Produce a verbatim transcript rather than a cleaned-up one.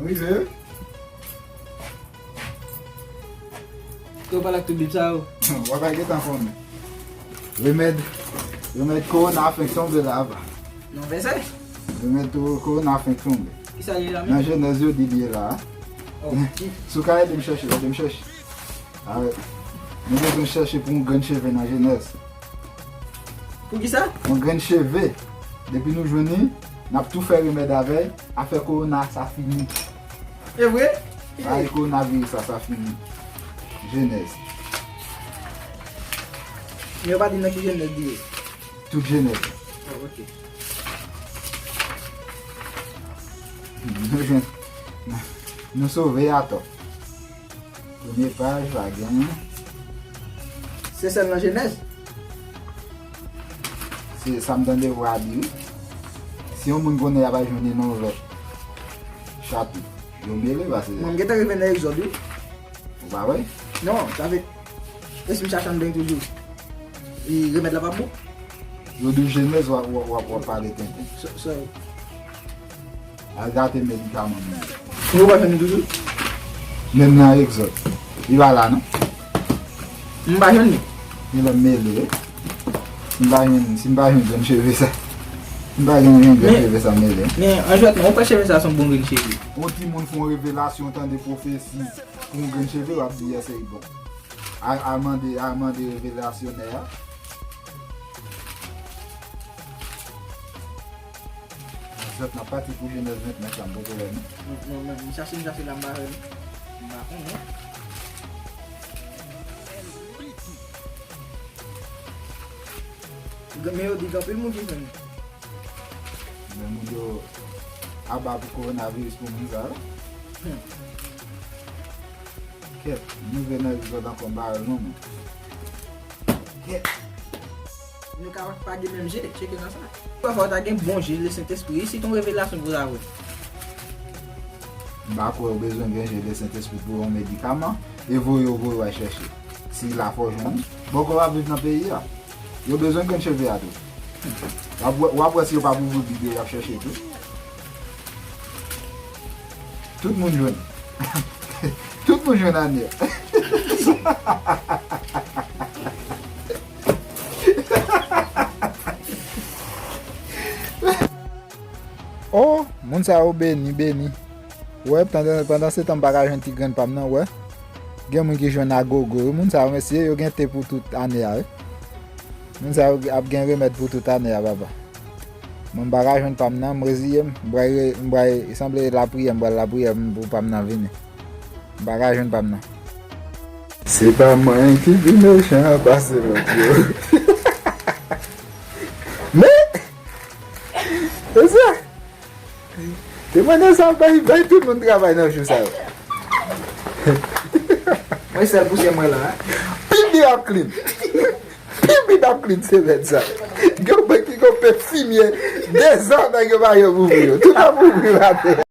Rive. Yo pale ak tout bib sa yo. W ap al gentan konnen. Remèd, remèd kowona fenk tonbe la, apa. Non, vèsè. Remèd tou kowona fenk tonbe. Kisa li ye la menm? Nan Jenèz yo di li ye la. Oh, ki? Si w ka ede m chèche, ede m chèche. Arèt. Nou bezwen chèche pou yon grenn cheve nan Jenèz. Pou kisa? Yon grenn cheve. Depi nou jwenn li, n ap tou fè remèd avè l. Afè kowona sa fini. E vre? Ay, kowonaviris sa, sa fini. Jenèz. Men yo pa di nan ki Jenèz li ye. Tout Jenèz. Oh, ok. Nou sove atò. Premye paj la gen. Se sèl nan Jenèz? Se sa m tande vwa a di, wi. Si yon moun konnen, y ap al jwenn li nan yon lòt chapit. Yo mele, paske mwen, m gentan rive nan Egzòd, wi. Ou pa wè? Non, sa vle, e si m chache anndan toujou, e remèd la p ap bon? Yo di w Jenèz, w ap, w ap, w ap, w ap pale tenten. So, so, Al gate medikaman nou yo. Ou pa jwenn li toujou? Menm nan Egzòd. Li pa la, non? M pa jwenn li. Li lè mele, wi. Si m pa jwenn, si m pa jwenn grenn cheve sa. Si m pa jwenn grenn cheve sa mele. Men, an jwèt, non, ou kwè cheve sa se yon bon grenn cheve? Yon timoun fè yon revelasyon, tande pwofesi pou yon grenn cheve, w ap di, yes, li bon. Al, al mande, al mande revelasyonè a. Zòt nan pati pou Jenèz vennèf la, m poko wè, non. Non, non, men, m chache, m chache la, m pa wè, non. M pa konnen. Men yo di gen anpil moun ki jwenn li. Men moun yo aba pou kowonaviris pou moun sa yo. Hmm. Kèt, m rive nan epizòd ankò, m pa wè l non, men. Kèt. Nou ka pa gen menm je, tcheke nan sa. Pafwa, w ta gen bon je, Lesentespri, si ton revelasyon pou ta wè. M pa kwè ou bezwen gen je Lesentespri pou yon medikaman, e voye w, voye w al chèche. Si la fò jwenn li. Bon, kò w ap viv nan peyi a. Yo bezwen grenn cheve a tou. W ap wè, w ap wè si yo pa pou ouvri Bib yo, y ap chèche tou. Tout moun jwenn. Tout moun jwenn ane. Oh, moun sa yo beni, beni. Wè, pandan, pandan se tan m pa ka jwenn ti grenn pa m nan, wè. Gen moun ki jwenn agogo, wi, moun sa yo, mesye, yo gen te pou tout ane a, wi. Moun sa yo ap gen remèd pou tout ane a, papa. Mwen, m pa ka jwenn pa m nan, m reziye m. M pral re-, m pral sanble lapriyè, m pral lapriyè pou pa m nan vini. M pa ka jwenn pa m nan. Se pa mwen ki pi mechan pase lòt yo. Men, e sa. Temwanyaj sa bay, bay tout moun travay nan jou sa yo. Mwen sèl pousyè mwen la, hein. Pi byen ap clean. Pi byen ap clean semèn sa. Gen yon bank ki gon pèfimye. Dezan nèg yo pa janm ouvri yo. Tout ap ouvri maten.